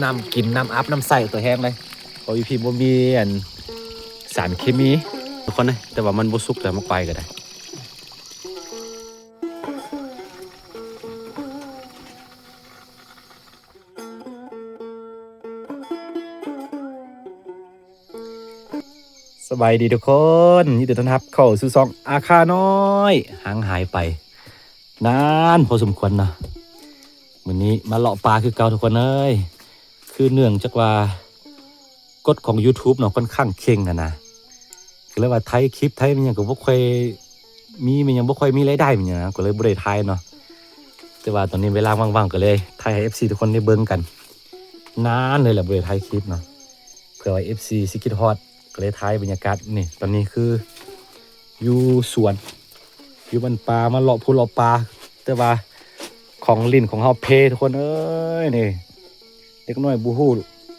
ນ້ຳກິນ ນ້ຳອາບ ນ້ຳໃຊ້ ຕົວແຮງເລີຍ ເພາະຢູ່ພີ້ບໍ່ມີອັນສານເຄມີ ທຸກຄົນເອີຍ. ແຕ່ວ່າມັນບໍ່ສຸກແລ້ວ ໝາກໄຟກໍໄດ້. ສະບາຍດີທຸກຄົນ ຍິນດີຕ້ອນຮັບເຂົ້າສູ່ຊ່ອງອາຄານ້ອຍ. ຫ່າງຫາຍໄປນານພໍສົມຄວນເນາະ. ມື້ນີ້ມາເລາະປ່າຄືເກົ່າທຸກຄົນເອີຍ. ຄືເນື່ອງຈາກວ່າກົດຂອງ YouTube ເນາະ ຂ້ອນຂ້າງເຄັ່ງຫັ້ນນະ. ກໍເລີຍວ່າໄຖຄລິບໄຖແມ່ນຫຍັງກໍບໍ່ຄ່ອຍມີ ແມ່ນຫຍັງບໍ່ຄ່ອຍມີລາຍໄດ້ແມ່ນຫຍັງນະ ກໍເລີຍບໍ່ໄດ້ຖ່າຍເນາະ. ແຕ່ວ່າຕອນນີ້ເວລາວ່າງໆ ກໍເລີຍຖ່າຍໃຫ້ ເອັຟຊີ ທຸກຄົນໄດ້ເບິ່ງກັນ. ນານເລີຍແຫຼະບໍ່ໄດ້ຖ່າຍຄລິບເນາະ ເພື່ອວ່າ ເອັຟຊີ ຊິຄິດຮອດ ກໍເລີຍຖ່າຍບັນຍາກາດນີ້. ຕອນນີ້ຄືຢູ່ສວນ ຢູ່ບ້ານປ່າ ມາເລາະພູເລາະປ່າ ແຕ່ວ່າຂອງຫຼິ້ນຂອງເຮົາເພ ທຸກຄົນເອີຍ. ນີ້ ເດັກນ້ອຍບໍ່ຮູ້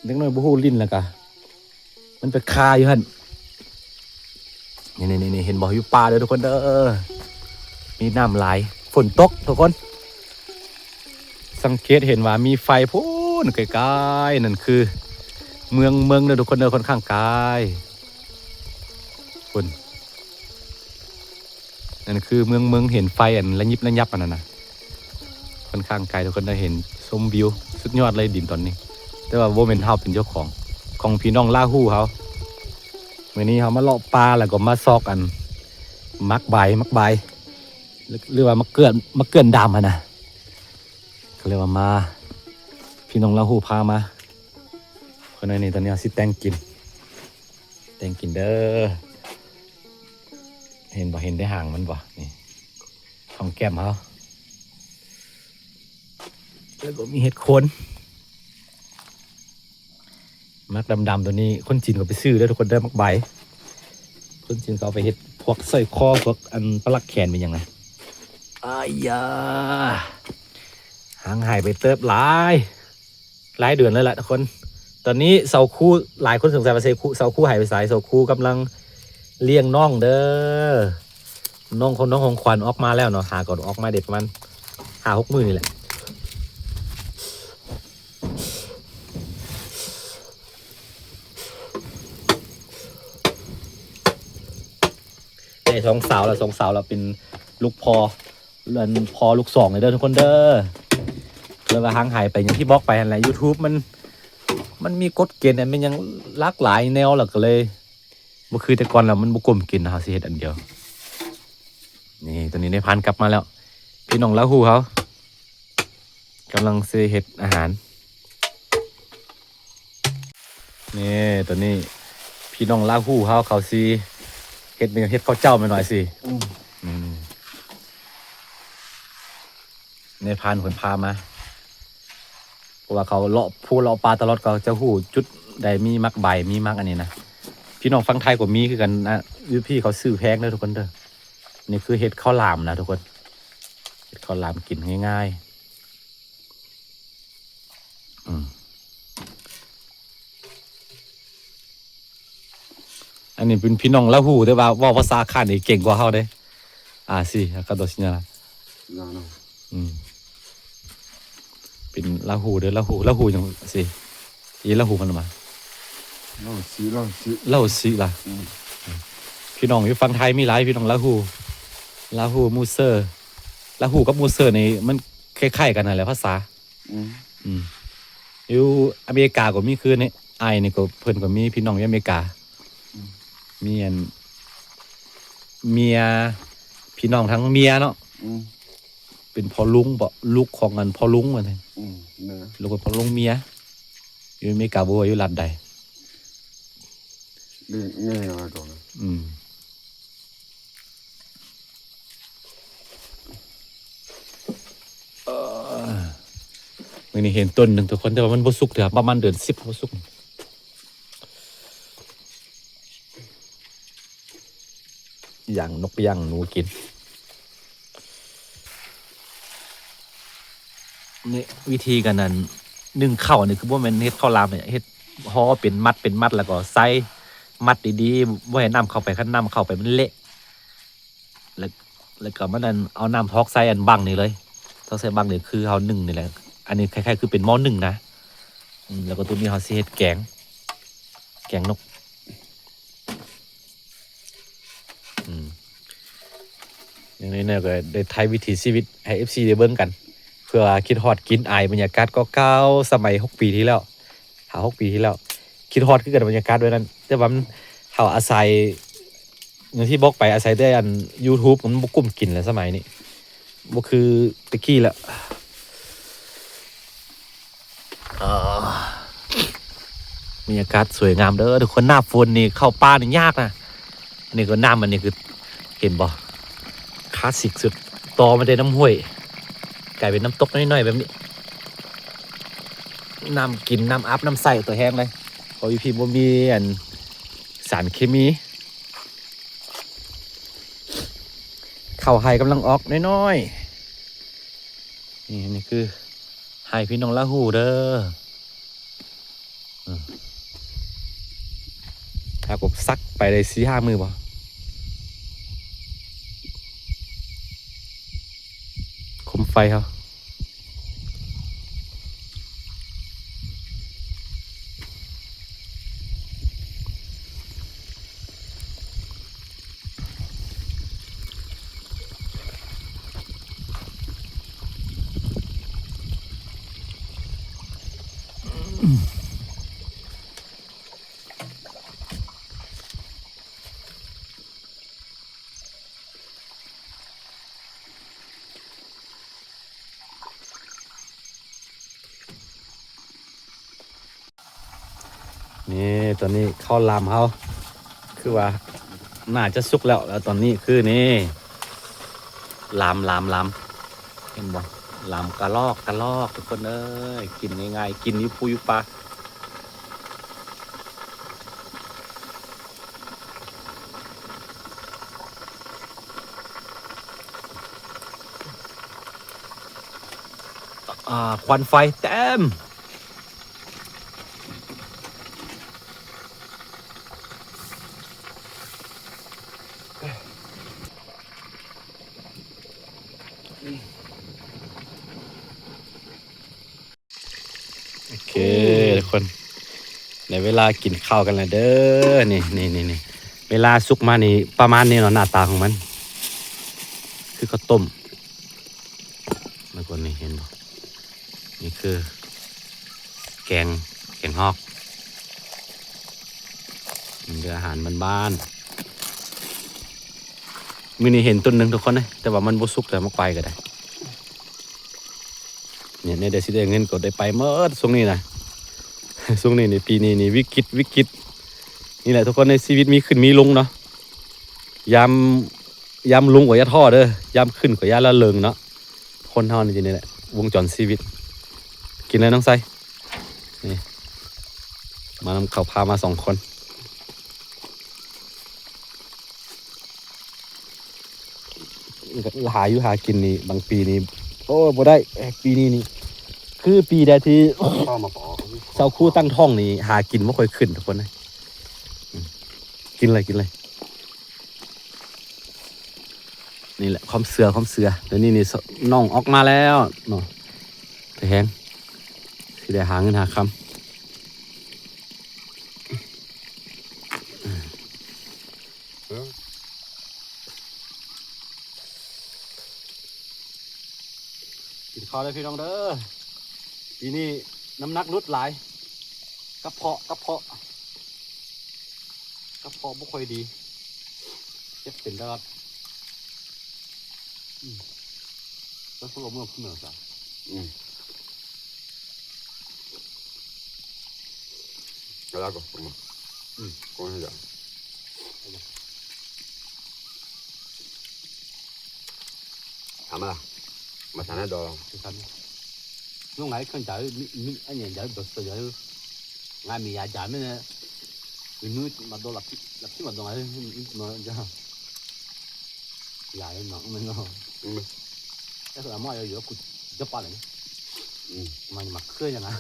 ເດັກນ້ອຍບໍ່ຮູ້ຫຼິ້ນ ແລ້ວກະມັນໄປຄາຢູ່ຫັ້ນ. ນີ້ໆໆ ເຫັນບໍ່? ຢູ່ປ່າເດີທຸກຄົນເດີ ມີນ້ຳຫຼາຍ ຝົນຕົກທຸກຄົນ. ສັງເກດເຫັນວ່າມີໄຟພຸ້ນໄກໆ ນັ້ນຄືເມືອງເມິງເດີທຸກຄົນເດີ ຂ້ອນຂ້າງໄກພຸ້ນ. ນັ້ນຄືເມືອງເມິງ ເຫັນໄຟອັນລະຍິບລະຍັບອັນນັ້ນນະ ຂ້ອນຂ້າງໄກ ທຸກຄົນໄດ້ເຫັນ ຊົມວິວສຸດຍອດເລີຍດິນຕອນນີ້. ແຕ່ວ່າບໍ່ແມ່ນເຮົາເປັນເຈົ້າຂອງ ຂອງພີ່ນ້ອງລາຫູເຮົາ. ມື້ນີ້ເຮົາມາເລາະປ່າ ແລ້ວກໍມາຊອກອັນໝາກບາຍ ໝາກບາຍ ຫຼືວ່າໝາກເກືອນ ໝາກເກືອນດຳຫັ້ນນະ. ເຂົາເອີ້ນວ່າມາ ພີ່ນ້ອງລາຫູພາມາ. ຄົນນ້ອຍນີ້ ຕອນນີ້ເຮົາຊິແຕ່ງກິນ ແຕ່ງກິນເດີ. ເຫັນບໍ່? ເຫັນແຕ່ຫາງມັນບໍ່? ນີ້ ຫອມແກ້ມເຮົາ. ແລ້ວກໍມີເຫັດໂຄນ ໝາກດຳໆ ໂຕນີ້ຄົນຈີນເຂົາໄປຊື້ເດີທຸກຄົນເດີ ໝາກບາຍ. ຄົນຈີນເຂົາເອົາໄປເຮັດພວກສ້ອຍຄໍ ພວກອັນປະຫຼັກແຂນ ແມ່ນຫຍັງນະ. ອາຢາ ຫ່າງຫາຍໄປເຕີບຫຼາຍ ຫຼາຍເດືອນແລ້ວລະທຸກຄົນ. ຕອນນີ້ເສົາຄູ ຫຼາຍຄົນສົງໄສວ່າເສົາຄູ ເສົາຄູຫາຍໄປໃສ? ເສົາຄູກຳລັງລ້ຽງນ້ອງເດີ. ນ້ອງຂອງ ນ້ອງຂອງຂວັນອອກມາແລ້ວເນາະ ຫາກໍອອກມາໄດ້ປະມານຫ້າຫົກມື້ນີ້ແຫຼະ. ໄດ້ສອງສາວລະ ສອງສາວລະ ເປັນລູກພໍ່ ອັນພໍ່ລູກສອງເລີຍເດີທຸກຄົນເດີ. ເລີຍວ່າຫ່າງຫາຍໄປ ຢ່າງທີ່ບອກໄປຫັ້ນແຫຼະ ຢູທູບມັນ ມັນມີກົດເກນອັນແມ່ນຫຍັງຫຼາກຫຼາຍແນວ ແລ້ວກໍເລີຍບໍ່ຄືແຕ່ກ່ອນແລ້ວ ມັນບໍ່ກົມກິນ ເຮົາຊິເຮັດອັນດຽວ. ນີ້ ຕອນນີ້ນາຍພານກັບມາແລ້ວ ພີ່ນ້ອງລາຫູເຮົາກຳລັງຊິເຮັດອາຫານ. ນີ້ ຕອນນີ້ພີ່ນ້ອງລາຫູເຮົາ ເຂົາຊິເຮັດແມ່ນຫຍັງ ເຮັດເຂົ້າເຈົ້າແມ່ນຫຍັງຊິ. ອືມ ອືມ ນາຍພານເພິ່ນພາມາ ເພາະວ່າເຂົາເລາະພູເລາະປ່າຕະຫຼອດ ເຂົາຈະຮູ້ຈຸດໃດມີໝາກບາຍ ມີໝາກອັນນີ້ນະ. ພີ່ນ້ອງຝັ່ງໄທກໍມີຄືກັນນະ ຢູ່ພີ້ເຂົາຊື້ແພງເດີທຸກຄົນເດີ. ນີ້ຄືເຫັດເຂົ້າຫຼາມນະທຸກຄົນ ເຫັດເຂົ້າຫຼາມກິນງ່າຍໆ. ອືມ ອັນນີ້ເປັນພີ່ນ້ອງລາຫູ ແຕ່ວ່າເວົ້າພາສາຂານນີ້ເກັ່ງກວ່າເຮົາເດ້. ອາຊີ ອາກາໂຕຊິນຍາລາ ອືມ ເປັນລາຫູເດີ ລາຫູ ລາຫູຫຍັງຊິ? ອີລາຫູມັນມາ ລາຫູຊິ ລາຫູຊິ ລາຫູຊິລະ. ອືມ ພີ່ນ້ອງຢູ່ຝັ່ງໄທມີຫຼາຍ ພີ່ນ້ອງລາຫູ ລາຫູ ມູເຊີ. ລາຫູກັບມູເຊີນີ້ມັນຄ້າຍໆກັນຫັ້ນແຫຼະພາສາ. ອືມ ອືມ ຢູ່ອາເມລິກາກໍມີຄືນີ້ ອ້າຍນີ້ກໍ ເພິ່ນກໍມີພີ່ນ້ອງຢູ່ອາເມລິກາ. ອືມ ມີອັນ ເມຍ ພີ່ນ້ອງທາງເມຍເນາະ. ອືມ ເປັນພໍ່ລຸງບໍ ລູກຂອງອັນພໍ່ລຸງວ່າຊັ້ນ. ອືມ ແມ່ນ ລູກຂອງພໍ່ລຸງເມຍ ຢູ່ອາເມລິກາ ບໍ່ວ່າຢູ່ລັດໃດ. ນີ້ ນີ້ ອືມ ເອີ ມື້ນີ້ເຫັນຕົ້ນໜຶ່ງທຸກຄົນ ແຕ່ວ່າມັນບໍ່ສຸກເທື່ອ ປະມານເດືອນສິບບໍ່ສຸກ. ຢ່າງນົກຢ່າງໜູກິນ. ນີ້ວິທີການນັ້ນ ໜຶ້ງເຂົ້ານີ້ ຄືບໍ່ແມ່ນເຮັດເຂົ້າຫຼາມເດ ເຮັດຫໍ່ເປັນມັດເປັນມັດ ແລ້ວກໍໃສ່ມັດດີໆ ບໍ່ໃຫ້ນ້ຳເຂົ້າໄປ ຄັນນ້ຳເຂົ້າໄປມັນເລະ. ແລ້ວ ແລ້ວກໍມານັ້ນ ເອົານ້ຳຖອກໃສ່ອັນບັ້ງນີ້ເລີຍ ຖອກໃສ່ບັ້ງນີ້ ຄືເຮົາໜຶ້ງນີ້ແຫຼະ. ອັນນີ້ຄ້າຍໆຄືເປັນໝໍ້ໜຶ້ງນະ. ອືມ ແລ້ວກໍຕົວນີ້ເຮົາຊິເຮັດແກງ ແກງນົກ ອືມ ຢ່າງນ້ອຍໆກໍໄດ້ຖ່າຍວິຖີຊີວິດໃຫ້ເອັຟຊີໄດ້ເບິ່ງກັນ ເພື່ອວ່າຄິດຮອດກິ່ນອາຍບັນຍາກາດເກົ່າໆ ສະໄໝຫົກປີທີ່ແລ້ວ ຫ້າຫົກປີທີ່ແລ້ວ ຄິດຮອດຄືກັນບັນຍາກາດແບບນັ້ນ ແຕ່ວ່າມັນ ເຮົາອາໄສ ຢ່າງທີ່ບອກໄປ ອາໄສແຕ່ອັນ YouTube ມັນບໍ່ກຸ້ມກິນແລ້ວສະໄໝນີ້ ບໍ່ຄືແຕ່ກີ້ແລ້ວ. ເອີ ບັນຍາກາດສວຍງາມເດີທຸກຄົນ ໜ້າຝົນນີ້ເຂົ້າປ່ານີ້ຍາກນະ. ອັນນີ້ກໍນ້ຳ ອັນນີ້ຄືເຫັນບໍ່ ຄລາສສິກສຸດ ຕໍ່ມາແຕ່ນ້ຳຫ້ວຍ ກາຍເປັນນ້ຳຕົກນ້ອຍໆແບບນີ້ ນ້ຳກິນ ນ້ຳອາບ ນ້ຳໃສ ຕົວແຮງເລີຍ ເພາະຢູ່ພີ້ບໍ່ມີອັນ ສານເຄມີ. ເຂົ້າໄຮ່ກຳລັງອອກນ້ອຍໆ ນີ້ ນີ້ຄືໄຮ່ພີ່ນ້ອງລາຫູເດີ ອືມ ຖ້າກົບສັກໄປໄດ້ສີ່ຫ້າມື້ບໍ່ ໂຄມໄຟເຮົາ. ນີ້ ຕອນນີ້ເຂົ້າລາມເຮົາ ຄືວ່າໜ້າຈະສຸກແລ້ວ ແລ້ວຕອນນີ້ຄືນີ້ ລາມ ລາມ ລາມ ເຫັນບໍ່ ລາມກະລອກ ກະລອກ ທຸກຄົນເອີຍ ກິນງ່າຍໆ ກິນຢູ່ພູຢູ່ປ່າ. ອ່າ ຄວັນໄຟເຕັມ. ໂອເຄ ທຸກຄົນ ໄດ້ເວລາກິນເຂົ້າກັນແລ້ວເດີ ນີ້ ນີ້ ນີ້ ນີ້ ເວລາສຸກມານີ້ປະມານນີ້ເນາະ ໜ້າຕາຂອງມັນ ຄືເຂົ້າຕົ້ມ ແລ້ວກໍນີ້ເຫັນບໍ່ ນີ້ຄືແກງ ແກງຮອກ ເປັນອາຫານບ້ານໆ ມື້ນີ້ເຫັນຕົ້ນໜຶ່ງທຸກຄົນເອີຍ ແຕ່ວ່າມັນບໍ່ສຸກ ແຕ່ມາໄກວກໍໄດ້ ນີ້ ແນວໃດຊິໄດ້ເງິນກໍໄດ້ໄປໝົດຊ່ວງນີ້ນະ ຊ່ວງນີ້ນີ້ ປີນີ້ນີ້ວິກິດ ວິກິດ ນີ້ແຫຼະທຸກຄົນ ໃນຊີວິດມີຂຶ້ນມີລົງເນາະ ຍາມ ຍາມລົງກໍຢ່າທໍ້ເດີ ຍາມຂຶ້ນກໍຢ່າລະເລີງເນາະ ຄົນເຮົານີ້ ນີ້ແຫຼະ ວົງຈອນຊີວິດ ກິນເລີຍນ້ອງໄຊ ນີ້ ມານຳເຂົາພາມາສອງຄົນ ຫາຢູ່ຫາກິນນີ້ ບາງປີນີ້ ໂອ້ ບໍ່ໄດ້ ປີນີ້ນີ້ ຄືປີໃດທີ່ ຊາວຄູຕັ້ງທ້ອງນີ້ ຫາກິນບໍ່ຄ່ອຍຂຶ້ນທຸກຄົນເອີຍ ອືມ ກິນເລີຍ ກິນເລີຍ. ນີ້ແຫຼະຄວາມເຊື່ອ ຄວາມເຊື່ອ ດຽວນີ້ນີ້ ນ້ອງອອກມາແລ້ວເນາະ ຕາແຮງ ຊິໄດ້ຫາເງິນຫາຄຳ ກິນເຂົ້າເດີພີ່ນ້ອງເດີ ປີນີ້ນ້ຳໜັກຫຼຸດຫຼາຍ ກະເພາະ ກະເພາະ ກະເພາະບໍ່ຄ່ອຍດີ ເຈັບເປັນຕະຫຼອດ ອືມ ແລ້ວເພິ່ນເອົາເມືອຂຶ້ນມາຊະ ອືມ ກະລາກໍ ອືມ ກໍໃຫ້ຢາ Ama la. Masana do. Nungai kan da mi mi anya da do so ya. Nga mi ya da mi ne. Mi nu ma do la pi la pi ma do ngai ma ja. Ya no ma no. Ya so ma ya yo ku da pa le. Ma ma ke ya na.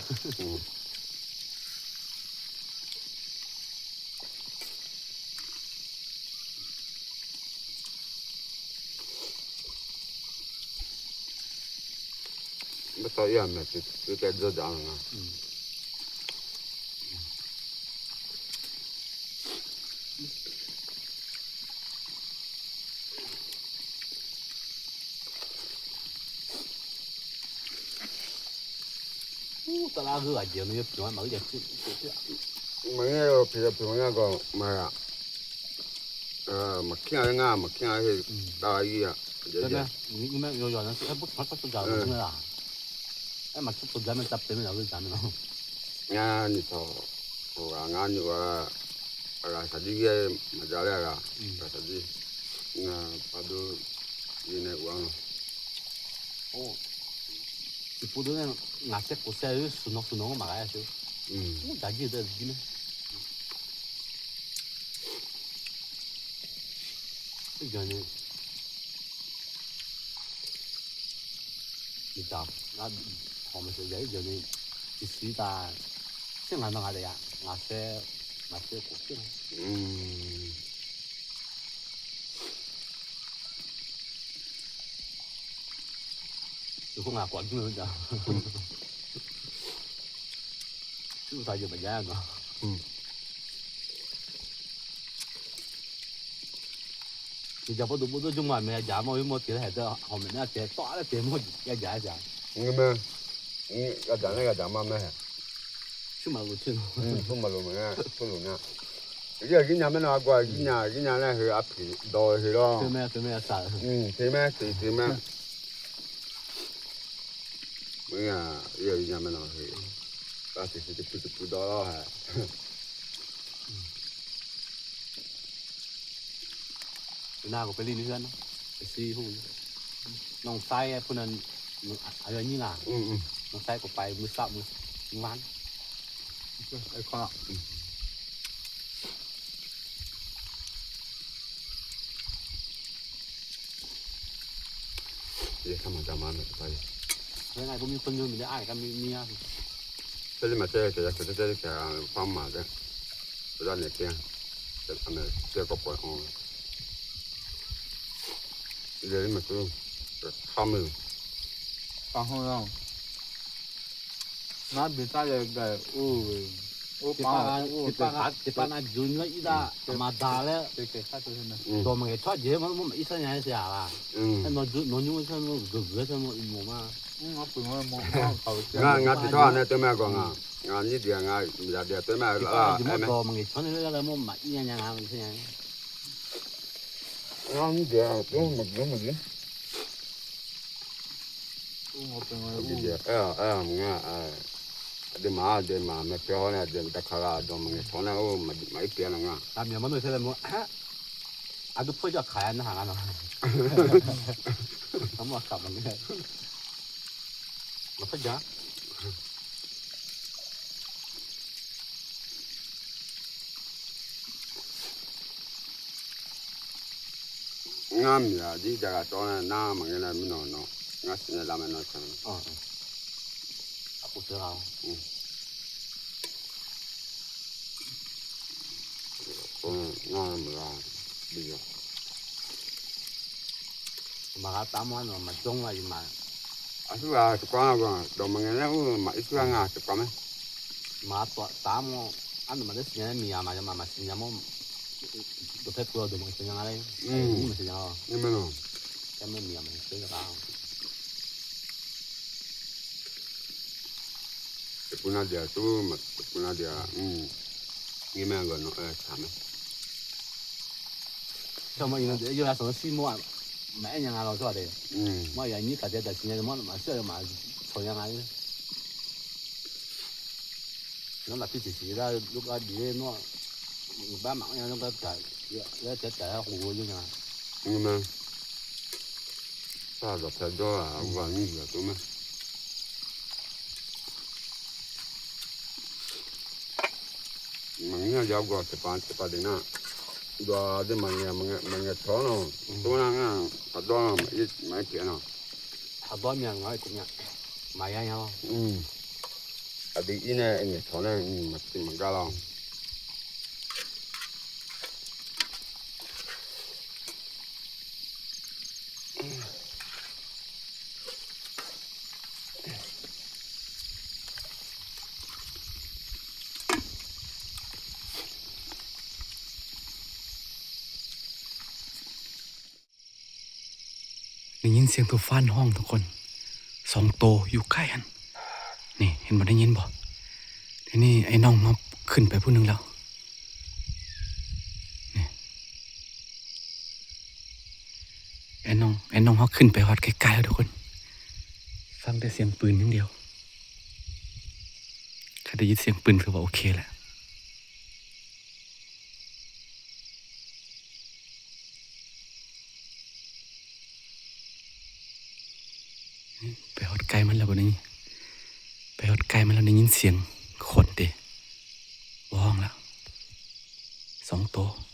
ບໍ່ຕ້ອງຢ້ານແມ່ນຊິ ຊິແຕ່ໂດດດາວນະ ອືມ Ooh, tala geu a jeu ni piu ma geu ja. Manga yo pia piu manga ko mara. Eh, makia nga, makia he. Tala iya. Jeu ja. Ni ma yo yo na, eh, bu ma ta tu ja ni la. Eh, ma tu ja me ta pe me la ja me no. Nga ni to. Wa nga ni wa. Ala sa di ge ma ja la. Sa di. Nga pa do ni ne wa no. Oh. Ipu do ne nga se ko se su no su no ma ga ya su. Mm. Mu da ji de ji ne. Ijane. Ita. Na ho me se ya ijane. Isi ta. Se nga na ga de ya. Nga se, nga se ko se. Mm. Ko nga ko du ja. Su ta je ba ja no. Mm. Ni ja po du po du juma me ja mo mo ti he de ho me na te to la te mo ya ja ja. Ni me. Ni ya ja na ya ja ma me. Su ma lu chin. Mm, su ma lu me na. Su lu na. Ye, yi nya me na gua, yi nya, yi nya na he a pi, do he lo. Te me, te me sa. Mm, te me, te, te me. Me ya, ye, yi nya me na he. Ba ti ti ti pu ti pu do lo ha. ປີໜ້າກໍໄປຫຼິ້ນເຮືອນເນາະ ໄປຊີຮູ້. ນ້ອງຊາຍຜູ້ນັ້ນ ອາຍຸນີ້ລະ ອືມໆ ນ້ອງຊາຍກໍໄປມື້ເຊົ້າ ມື້ວານ ໄອ້ຄອນ ອືມ ເອີ ທຳມະດາມາແມ່ນໄປ ເຮັດໄງ ບໍ່ມີຄົນຢູ່ ມີແຕ່ອ້າຍກັບເມຍ. ເພິ່ນມາເຈີ ເຈີ ເຈີ ເຈີ ເຈົ້າມາເດີ ເວລານີ້ເຕີ ເຈົ້າມາເຈີກໍປ່ອຍອອກ ເດີມາເຈີ ຄຳ ປາໂຮງ ນາບິຕາເລີຍ ໂອ້ຍ ໂອ້ ເຈປາ ປາ ເຈປານາ ເຈປານາຈຸນວາອີດາ ມາດາແລ້ວ ເຈ ເຈ ຄາໂຕເນາະ ອືມ ໂຕມັນເອຊອດເຈ ມັນ ມັນອີສານຍາເຊຍລະ ອືມ ນອນຈຸ ນອນຢູ່ ນອນຢູ່ ເກີດ ເກີດ ນອນອີໂມມາ ອືມ ເອົາປືນມາ ເອົາ ເອົາ ງາ ງາຕິດທອດເນຍ ເຕີມາກໍງາ ງານີ້ເດຍ ງາ ຢາເດຍ ເຕີມາລະ ເອມາ ໂຕມັນເອຊອດເນຍ ລະ ລະ ມັນມາອີຫຍັງ ງາ ງາ ມັນເປັນຫຍັງ ງານີ້ເດຍ ໂຕມັນ ໂຕມັນ Io, io, nga, eh, de ma, de ma, me peo ne, de da kala do me ne tona, o, ma, ma i pia nga. Ta mi ma no se le mo. A du po ja kaya na ha no. Amo ka mo ne. Ma pa ja. Nga mia di daga tona na mangena mi no no. Nga sina la me no kana. Ah. Aku sira. Hmm. Ko nga mia di. Mara tamo no ma jong la ima. Asu a tukwa nga do mangena u ma isu nga tukwa me. Ma to tamo anu ma de sinya mi ama ma ma sinya mo. Do pe pro do mo sinya ngale. Mm. Ni ma sinya. Ni ma no. Tamo mi ama sinya ka. Te puna dia tu ma te puna dia. Mm. Ni ma go no eh tamo. Tamo ina de yo la so si mo. Ma e nyanga lo so de. Mm. Mo ya ni ka de da sinya mo ma se ma so nyanga. Nō la pi ti ti la lu ka di nō. Ba ma ya nō ka ta. Ya ya ta ta ya hu yu na. Ni ma. Sa do ta do a wa ni ya to ma. Mangena ya gua te pa te pa de na. Dua de mangena mangena mangena to no. To na nga a do na ma i ma i ke na. A do mi nga ku nya. Ma ya ya. Mm. A de ina ina to na ma ti ma ga la. Ni nyin siêng tu fan hong tu kon. Song to yu kai han. ນີ້ ເຫັນບໍ່? ໄດ້ຍິນບໍ່? ທີນີ້ໄອ້ນ້ອງເຮົາຂຶ້ນໄປຜູ້ໜຶ່ງແລ້ວ. ນີ້ ໄອ້ນ້ອງ ໄອ້ນ້ອງເຮົາຂຶ້ນໄປຮອດໃກ້ໆແລ້ວທຸກຄົນ. ຟັງແຕ່ສຽງປືນຢ່າງດຽວ. ຖ້າໄດ້ຍິນສຽງປືນຖືວ່າໂອເຄແລ້ວ. ໄປຮອດໃກ້ມັນແລ້ວບໍ່ນີ້? ໄປຮອດໃກ້ມັນແລ້ວ ໄດ້ຍິນສຽງຄົນເດ ຮ້ອງລະ ສອງໂຕ.